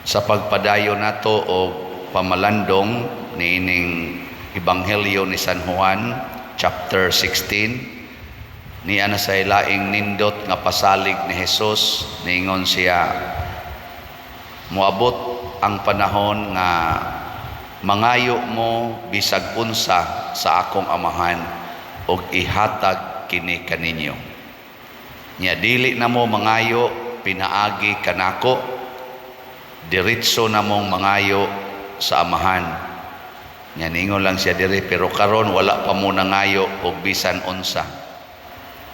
Sa pagpadayon nato og pamalandong niining Ebanghelyo ni San Juan chapter 16, niya na sa laing nindot nga pasalig ni Jesus. Niingon siya, "Moabot ang panahon nga mangayo mo bisag unsa sa akong Amahan ug ihatag kini kaninyo. Nya dili na mo mangayo pinaagi kanako, diretso na mong mangayo sa Amahan." Nya ningon lang siya diri, "Pero karon wala pa mo nangayo og bisan unsa."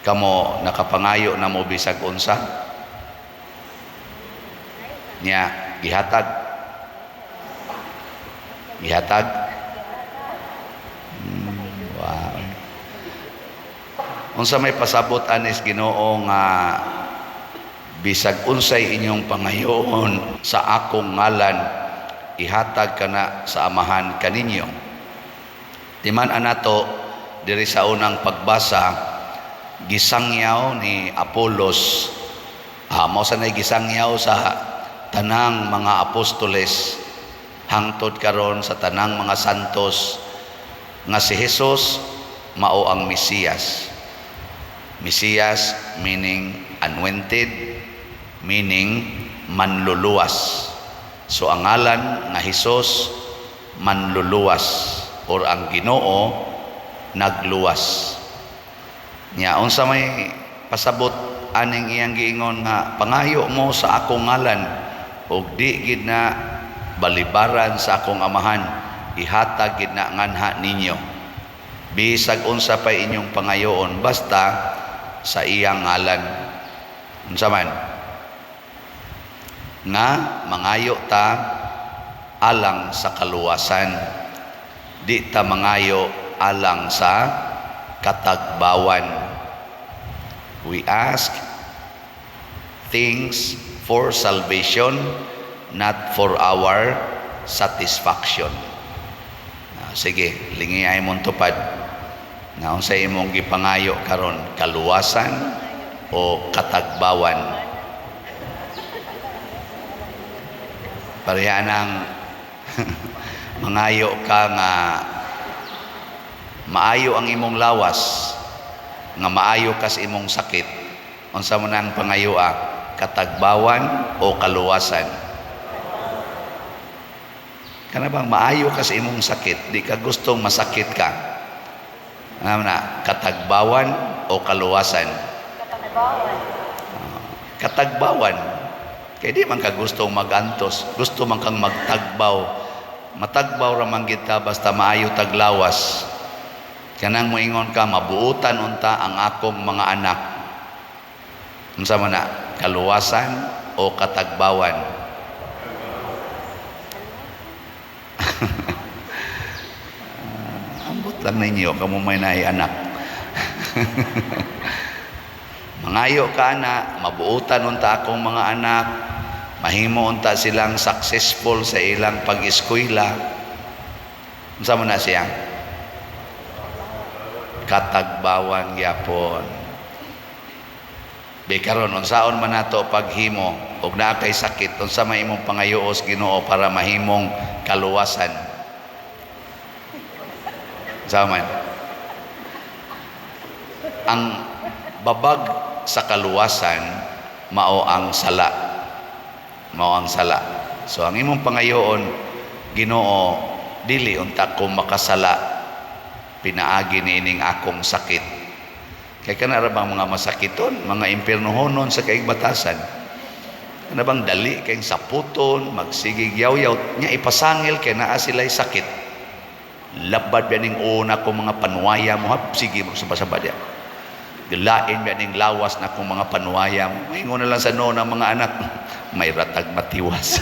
Kamo, nakapangayo na mo bisag unsa? Nya gihatag? Gihatag? Wow. Unsa may pasabot anis Ginoo nga "Bisag unsay inyong pangayoon sa akong ngalan, ihatag kana sa Amahan kaninyo"? Timan anato diri sa unang pagbasa, gisangyaw ni Apolos, mao sa nay gisangyaw sa tanang mga apostoles hangtod karon, sa tanang mga santos, nga si Jesus mao ang Mesiyas. Mesiyas meaning anointed, meaning manluluwas. So ang ngalan nga Hesus, manluluwas or ang Ginoo nagluwas. Nya unsa may pasabot aning iyang giingon nga "Pangayo mo sa akong ngalan ug di gid na balibaran sa akong Amahan, ihatag gid na nganha ninyo bisag unsa pa inyong pangayoon basta sa iyang ngalan"? Unsa man nga mangayo ta alang sa kaluwasan, di ta mangayo alang sa katagbawan. We ask things for salvation, not for our satisfaction. Sige, lingi ay mong tupad na unsa imong gipangayo karon, kaluwasan o katagbawan? Pareha nang mangayo ka nga maayo ang imong lawas, nga maayo ka sa imong sakit. Unsa man ang pangayoa, katagbawan o kaluwasan? Kana bang maayo ka sa imong sakit, di ka gustong masakit ka? Ano na, katagbawan o kaluwasan? Katagbawan. Katagbawan. Kay di man ka gustong magantos, gusto man kang magtagbaw. Matagbaw ra man kita basta maayo taglawas. Kanang moingon ka, "Mabuotan unta ang akong mga anak." Unsa man na, kaluwasan o katagbawan? Ambot lang ninyo, kamo may naay anak. Mangayo ka na, "Mabuotan unta akong mga anak, mahimo unta silang successful sa ilang pag-eskwela." Unsa man na siya? Katagbawan gyapon. Bi karon, unsaon man nato paghimo og naa kay sakit, unsa may imong pangayos Ginoo para mahimong kaluwasan? Unsa man? Ang babag sa kaluwasan mao ang sala. Mao ang sala. So ang imong pangayoon, "Ginoo, dili unta ko makasala pinaagi niining akong sakit." Kay kana ra bang mga masakiton, mga impiernohonon sa kaigbatasan. Kana bang dali kay saputon, magsigig yaw-yaw, nya ipasangil kay naa sila'y sakit. "Labad biya ning una ko mga panuwaya mo, hap, sige mo sabasaba diya. Gilain biya ning lawas na akong mga panuwaya mo." Maingon na lang sa noon ang mga anak, "May ratag matiwas."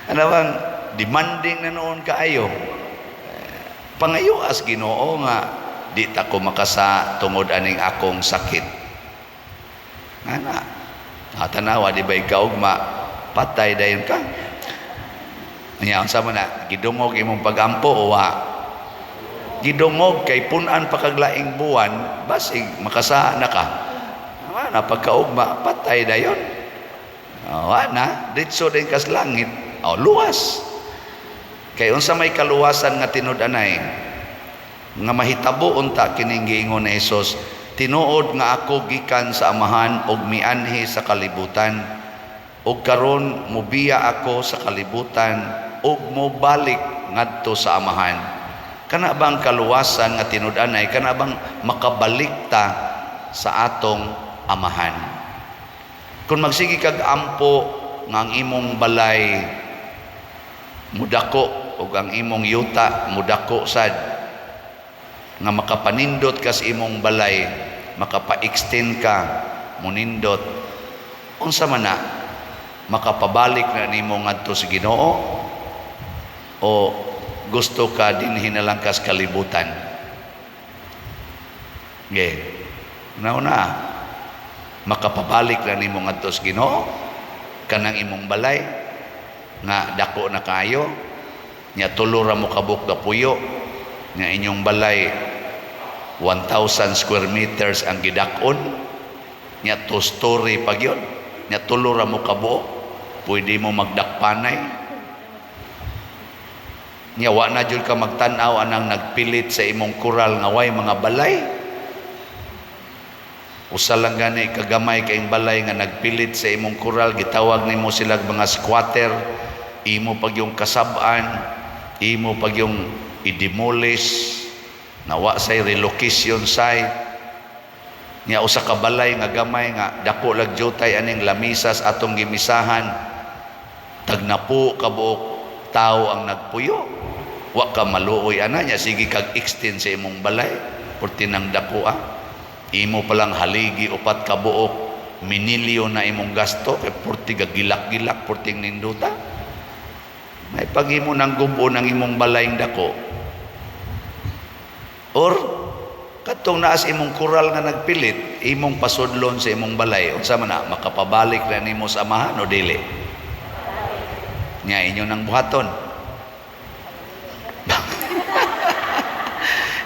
Ano bang demanding na noon kaayo. Pangayo as Ginoo nga di ta ko makasa tungod aning akong sakit. Ana. Tanawa di ba'y kaugma, patay dayon ka. Nya unsa man na, gidungog imong pagampo o wa? Gidungog kay punan pa kag laing buwan, basig makasa na ka. Ana pagkaugma, patay dayon. Oh, wa na, diretso din kas langit. Oh, luwas. Kay unsa may kaluwasan nga tinud-anay nga mahitabo unta kining giingon ni Hesus, "Tinuod nga ako gikan sa Amahan ug mianhi sa kalibutan, ug karon mobiya ako sa kalibutan ug mobalik ngadto sa Amahan." Kana bang kaluwasan nga tinud-anay, kana bang makabalik ta sa atong Amahan? Kung magsige kag ampo nga ang imong balay mudako ug ang imong yuta mudako sad, nga makapanindot ka sa imong balay, makapa-extend ka, munindot, unsa man na, makapabalik na nimo ngadto sa Ginoo o gusto ka dinhi na lang kas kalibutan? Ge. Nauna, makapabalik na nimo ngadto sa Ginoo kanang imong balay nga dako na kayo nya, tulo ra mo kabuok gapuyo nga inyong balay, 1,000 square meters ang gidak-on nya, 2 story pa gyud nya, tulo ra mo kabuok, pwede mo magdakpanay nya, wa na jud ka magtan-aw anang nagpilit sa imong kural nga way mga balay. Usa lang gani kagamay kayong balay nga nagpilit sa imong kural, gitawag nimo sila mga squatter, imo pag yung kasab-an, imo pag yung i-demolish, nawa say relocation site. Nya usa ka balay nga gamay nga dako lag jutay aning lamisas atong gimisahan, tagnapo ka buok tao ang nagpuyo. Wa ka maluoy ana nya, sige kag extend sa imong balay, purti nang dako ah. Imo palang haligi, upat ka buok, minilyo na imong gasto kay purti gilak-gilak, purting ninduta. May paghimo ng gubo ng imong balayng dako. Or katong naas imong kural nga nagpilit, imong pasudlon sa imong balay, unsa man na, makapabalik na nimo sa Amahan o dili? Nya inyo nang buhaton.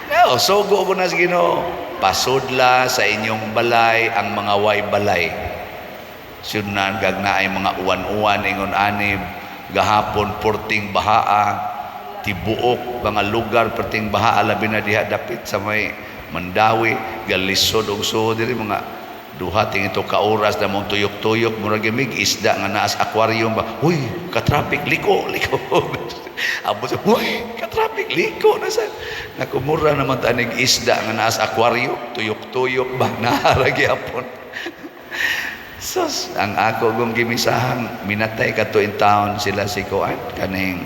No, sugo ko na sa Ginoo. Pasudla sa inyong balay ang mga way balay. Sunan kag naay mga uwan-uwan ingon anib gahapon, porting bahaa, tibuok mga lugar perting bahaa, labi na diha dapit sa may Mandawi, galisod og suho diri mga 2 ting ito ka oras na mong tuyok-tuyok, murag mig isda nga naas aquarium ba. Uy, ka-traffic, liko liko. Abot sa, uy, ka-traffic, liko na sa nakumura naman tanig isda nga naas aquarium, tuyok-tuyok ba, naara gyapon. Sus, ang ako gong gimisahang minatay kato in town sila si Kuan kaning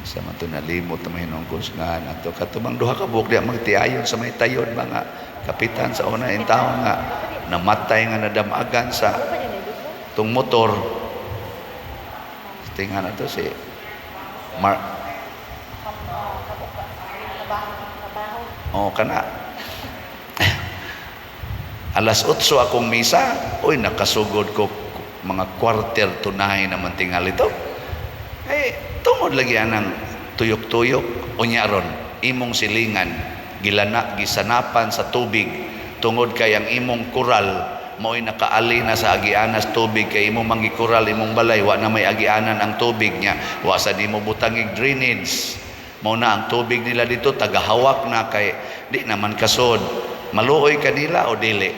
sa man to, nalimot na mahinong kusgan ato kato bang duha ka buok diya magtiayon sa may tayod, mga kapitan sa una in town nga namatay nga nadamagan sa tung motor. Tingan ato si Mar oh, kana alas 8 akong misa. Uy, nakasugod ko mga 8:45 naman tingali ito. Eh, tungod lagi anang tuyok-tuyok. Unya ron, imong silingan gilana, gisanapan sa tubig tungod kay ang imong kural mao'y nakaali na sa agianas tubig, kay imong mangikural imong balay, wa na may agianan ang tubig niya, wa sa nimo butangig drainage, mao na ang tubig nila dito tagahawak na kay di naman kasod. Maluoy kanila o dili?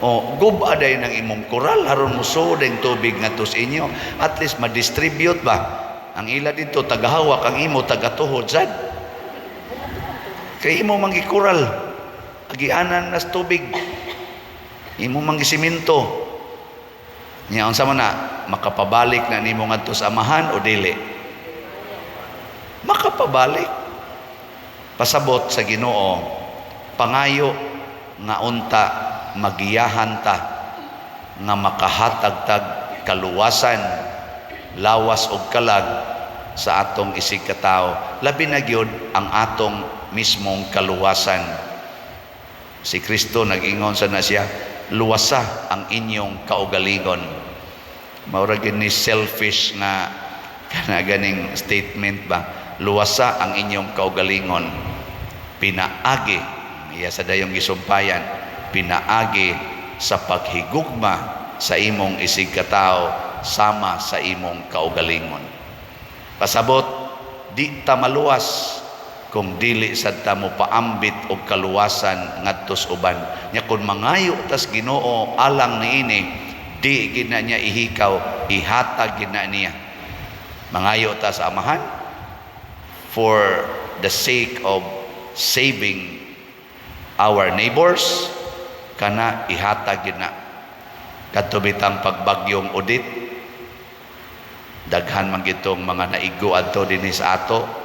O guba day ng imong kural aron musuod ang tubig ngadto sa inyo, at least ma-distribute ba. Ang ila dito tagahawak, ang imo tagatuhod sad kay imo mangikural, agianan nas tubig, imo mangisiminto niya. Unsa man na, makapabalik na nimo ngadto sa Amahan o dili? Makapabalik. Pasabot sa Ginoo, pangayo nga unta magiyahan ta nga makahatag tag kaluwasan, lawas og kalag, sa atong isig katawo, labi na gyud ang atong mismong kaluwasan. Si Kristo nag-ingon sa na siya, "Luwasa ang inyong kaugalingon." Mao ra gyud ni selfish nga kana ganing statement ba, "Luwasa ang inyong kaugalingon," pinaagi iya sa dayong gisumpayan, pinaagi sa paghigugma. sa imong isigkatawo sama sa imong kaugalingon. Pasabot, di ta maluwas kung dili sad ta mo paambit og kaluwasan ngadto sa uban. Nya kung mangayo tas Ginoo alang niini, di gid na niya ihikaw, ihatag gid na niya. Mangayo ta sa Amahan for the sake of saving our neighbors, kana ihatag gid na. Kadto bitang pagbagyong Odette, daghan man gitong mga naigo adto dinhi sa ato.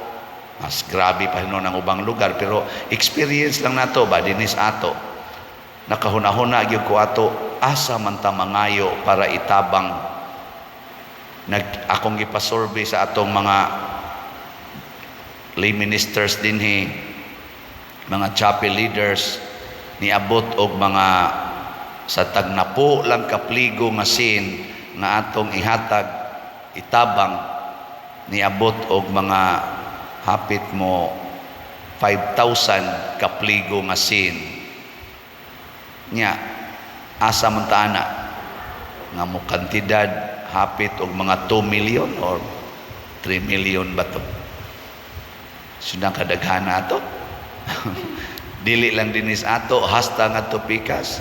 Mas grabe pa hinuon ang ubang lugar, pero experience lang nato ba dinhi sa ato. Nakahuna-huna gyud ko ato, asa man ta mangayo para itabang. Nag akong gipasurvey sa atong mga lay ministers dinhi, mga chapel leaders, niabot og mga sa tagnapo lang kapligo nga sin nga atong ihatag, itabang, niabot og mga hapit mo 5,000 kapligo nga sin. Nya asa man ta ana nga mo kantidad hapit og mga 2 million or 3 million ba to? Suna kadaghan ato. Dili lang dinis ato, hasta ngadto pikas.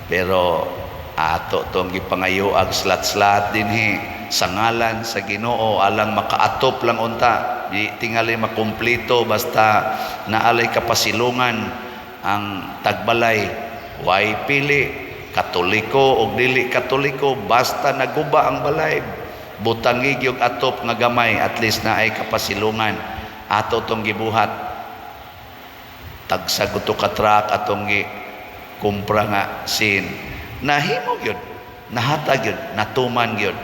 Pero ato tong gipangayo ag slat-slat dinhi sa ngalan sa Ginoo alang makaatop lang unta. Di tingali makumpleto, basta naalay kapasilungan ang tagbalay. Way pili Katoliko og dili Katoliko, basta naguba ang balay, butangi gyud atop nga gamay, at least naay kapasilungan. Ato tong gibuhat, tagsa guto ka truck atong gi kumpra nga sin. Nahimo gyud, nahatag gyud, natuman gyud.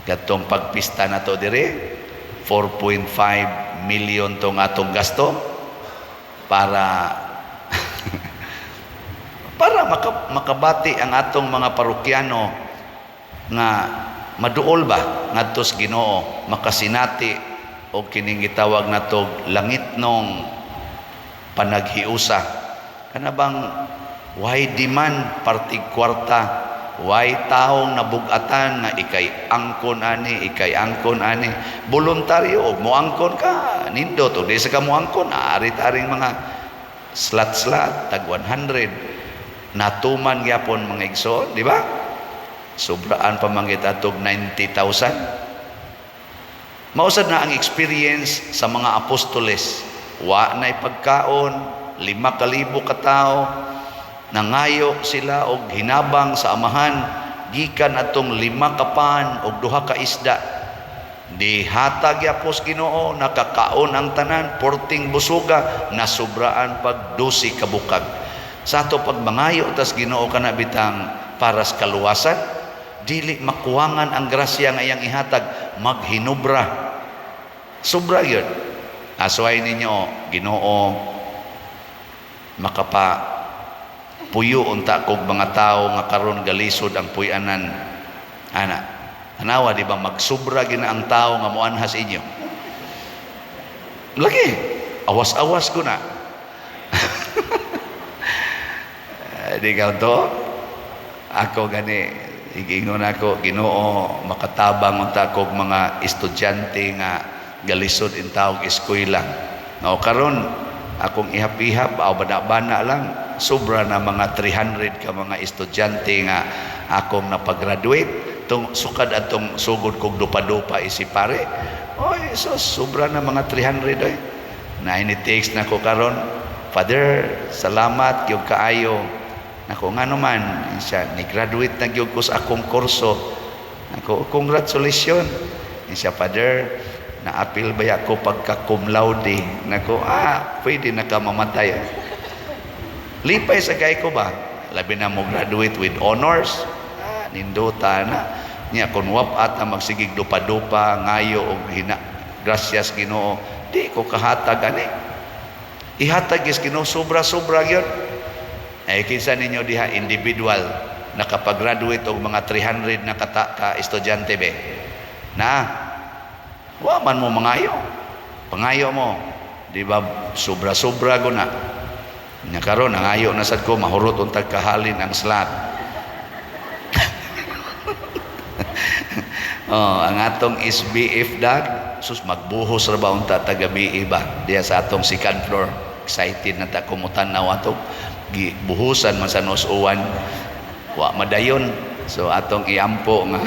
Katong pagpista nato dire, 4.5 million tong atong gasto para makabati ang atong mga parokyano nga maduol ba ngadto sa Ginoo, makasinati og kining gitawag natog langitnong panaghiusa. Kana bang why demand partig kwarta, why taong nabugatan nga ikay angkon ani, ikay angkon ani, voluntaryo og moangkon ka, nindot. Og di sa ka moangkon, arit-aring mga slat-slat tag 100. Natuman gyapon, mga igsoon, di ba? Sobraan pa man kita tog 90,000. Mausad na ang experience sa mga apostoles. Wa na'y pagkaon, 5,000 ka tawo, nangayo sila og hinabang sa Amahan gikan atong 5 ka pan og 2 ka isda. Dihatag yapos Ginoo, nakakaon ang tanan, porting busuga, nasubraan pag 12 ka bukag. Sa ato pagmangayo tas Ginoo kana bitang para sa kaluwasan, dili makuwangan ang grasya nga iyang ihatag, maghinubra. Sobra yun. Asway ninyo, Ginoo, makapa puyo unta kog mga tawo nga karon galisod ang puy-anan. Ana, anawa di ba magsubra gina ang tao nga moanhas inyo? Lagi, awas-awas ko na. Di ka to? Ako gani, igingon ako, Ginoo, makatabang unta kog mga estudyante nga galisod in tawag eskwela. No, karon akong ihap-ihap aw bana-bana lang, sobra na mga 300 ka mga estudyante nga akong napagraduate tung sukad atong sugod kog dupa-dupa isi pare. Oy, so sobra na mga 300, oy. Na ini-text na ko karon, "Father, salamat gyud kaayo." Nako, ngano man siya? "Ni graduate na gyud ko sa akong kurso." Nako, "Congratulations." Siya, "Father, naapil ba ako pagka cum laude?" Nako, "Ah, pwede na ka mamatay." Lipay sa kay ko ba? Labi na mo graduate with honors. Ah, nindota na. Niya kung wap-at na magsigig dupa-dupa, ngayo og hina, gracias Ginoo, di ko kahatag ani. Ihatag is Ginoo sobra-sobra gyud. Ay kinsa ninyo diha individual nakapag-graduate og mga 300 na kata ka estudyante be? Na wa man mo mangayo. Pangayo mo, di ba sobra-sobra go na. Nya karon nangayo na sad ko mahurot untag kahalin ang slot. Oh, ang atong SBF dag, sus, magbuhos ra ba unta taga ba diya sa atong second floor. Excited na ta kumutan-aw ato. Gibuhusan man sa nos uwan. Wa madayon. So atong iampo nga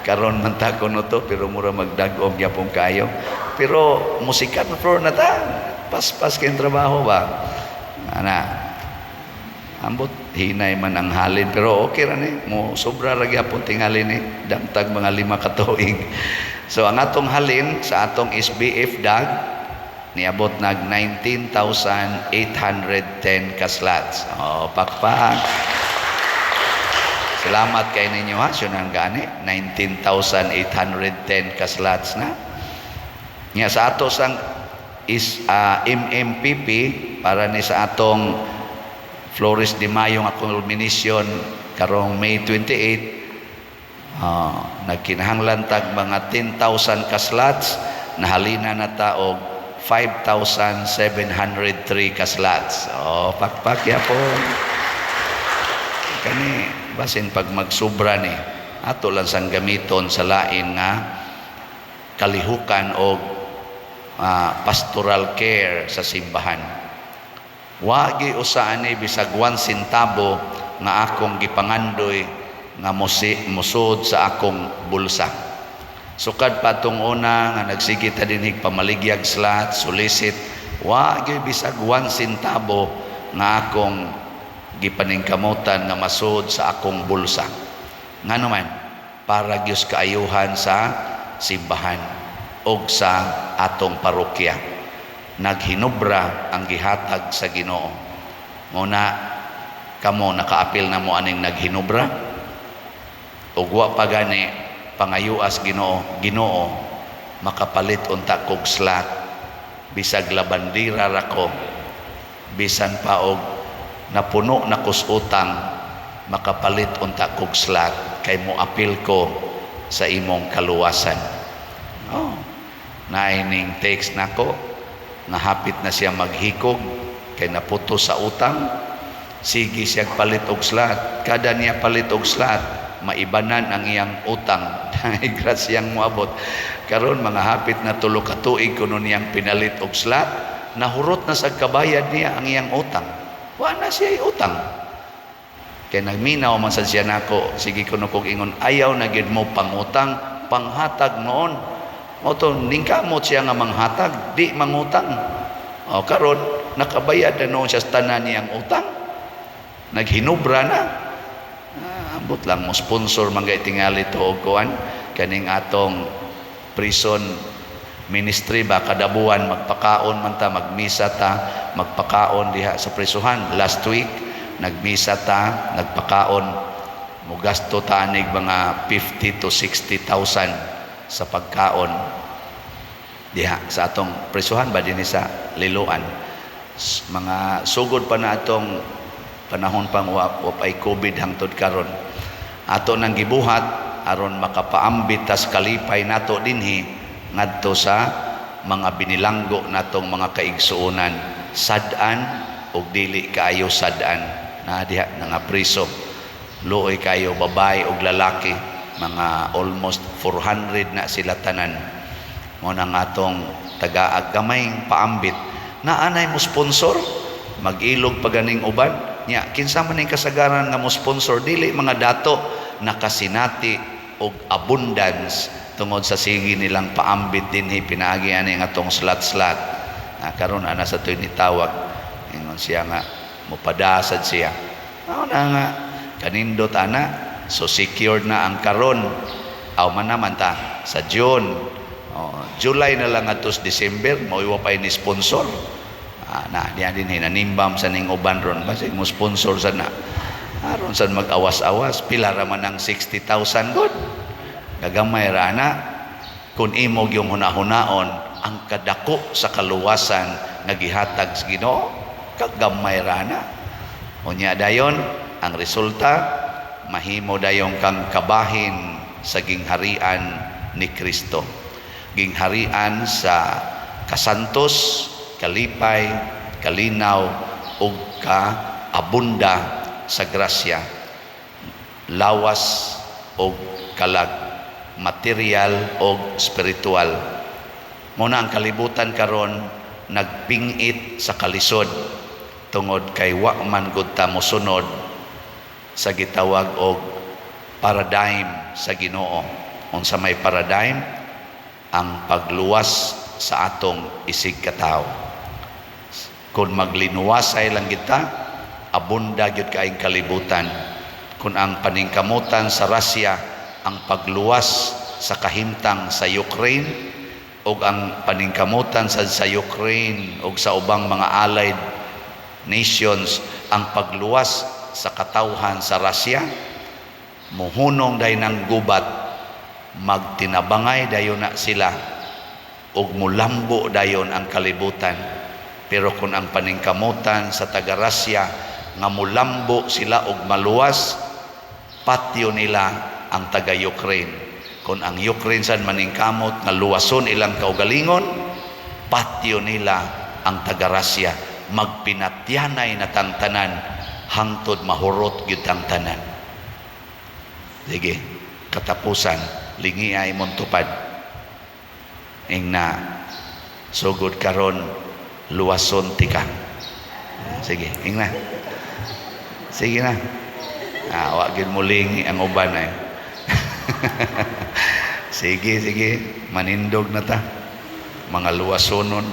karon man ta kuno to, pero mura magdag-om gyapon kayo. Pero mo second floor na ta. Paspas kay trabaho ba? Ana, ambot hinay man ang halin, pero okay ra ni mo, sobra ra gyapon tingali ni damtag mga 5 ka tuig. So ang atong halin sa atong SBF dag niabot nag 19,810 ka slots. Oh, pakpak. Salamat kay ninyo ha. Syunan gani 19,810 ka slots na. Nya sa ato sang is MMPP para ni sa atong Flores de Mayo nga culmination karong May 28, nagkinahanglan tag mga 10,000 ka slots, nahalina na ta og 5,703 ka slots. Oh, pakpak yapon. Kani basin pag magsubra ni ato lang sang gamiton sa lain nga kalihukan o pastoral care sa simbahan. Wagi usa ani bisag 1 sentabo nga akong gipangandoy nga musod sa akong bulsa. Sukad pa atong una nga nagsige ta dinhig pamaligyag slot, solicit, wagi bisag 1 sentabo nga akong gipaningkamutan nga masud sa akong bulsa. Ngano man, para gyud kaayuhan sa simbahan og sa atong parokya. Naghinubra ang gihatag sa Ginoo. Muna kamo nakaapil na mo aning naghinubra ug wa pa gani, pangayuas Ginoo, "Ginoo, makapalit unta kog slot bisag labandira ra ko, bisan pa og napuno na kus utang, makapalit unta kog slot kay mo apil ko sa imong kaluwasan." Oh, naining text nako nga hapit na siya maghikog kay naputo sa utang. Sige siya palit og slot. Kada niya palit og slot, maibanan ang iyang utang. Grasyang moabot. Karon mga hapit na 3 ka tuig kuno niyang pinalit og slot, nahurot na sa kabayad niya ang iyang utang. Wa na siya utang. Kay nagminaw man sad siya nako, sige kuno kog ingon, "Ayaw na gyud mo pangutang, panghatag noon." Mao to ningkamot siya nga manghatag, di mangutang. O karon nakabayad na noon siya sa tanan niyang utang. Naghinubra na. Ah, ambot lang mo sponsor man gay tingali to og kuan kaning atong prison ministry ba. Kada buwan magpakaon man ta, magmisa ta, magpakaon diha sa prisuhan. Last week nagmisa ta, nagpakaon, mugasto ta anig mga 50 to 60,000 sa pagkaon diha sa atong prisuhan ba dinhi sa Liloan. Mga sugod pa na atong panahon pang wa pay COVID hangtod karon, ato nang gibuhat aron makapaambit tas kalipay nato dinhi ngadto sa mga binilanggo natong mga kaigsuonan, sad-an ug dili kaayo sad-an na diha nga priso. Luoy kayo, babae ug lalaki, mga almost 400 na sila tanan. Mo nang atong tagaag gamayng paambit na anay mo sponsor, mag-ilog pa ganing uban nya. Kinsa man ning kasagaran nga mo sponsor, dili mga dato, nakasinati og abundance tungod sa sige nilang paambit dinhi pinaagi ani ang atong slot-slot. Ah, karon ana sa tuy nitawag, ingon siya nga mopadasad siya. Mao na nga kanindot ana. So secured na ang karon aw man naman ta sa June. Oh, July na lang atos December mo wa pay ni sponsor. Ah, na diya din nanimbam sa ning uban ron, basig mo sponsor sa na aron sad mag-awas-awas. Pila ra man ang 60,000 god? Gagamay ra na kung imo yung hunahunaon ang kadako sa kaluwasan nga gihatag sa Ginoo, kagamay ra na. Unya dayon ang resulta, mahimo dayon kang kabahin sa gingharian ni Kristo, gingharian sa kasantos, kalipay, kalinaw ug kaabunda sa grasya, lawas ug kalag. material o spiritual. Mao na ang kalibutan karon nagpingit sa kalisod tungod kay wa man gud ta mosunod sa gitawag og paradigm sa Ginoo. Unsa may paradigm? Ang pagluwas sa atong isig katawo. Kung maglinuwasay lang kita, abunda gyud kaayong kalibutan. Kung ang paningkamutan sa Russia ang pagluwas sa kahimtang sa Ukraine ug ang paningkamutan sa Ukraine ug sa ubang mga allied nations ang pagluwas sa katawhan sa Russia, muhunong dayon ang gubat, magtinabangay dayon na sila ug mulambo dayon ang kalibutan. Pero kung ang paningkamutan sa taga Russia nga mulambo sila og maluwas, patyo nila ang taga Ukraine. Kung ang Ukraine sad maningkamot nga luwason ilang kaugalingon, patyo nila ang taga Russia. Magpinatyanay na tang tanan hangtod mahurot gyud tang tanan. Sige, katapusan, lingi ay imong tupad. Ingna, sugod karon, luwason tika. Sige, ingna. Sige na. Ah, wa gyud muling ang uban ay. Sige, sige, manindog na ta. Mga luwasonon.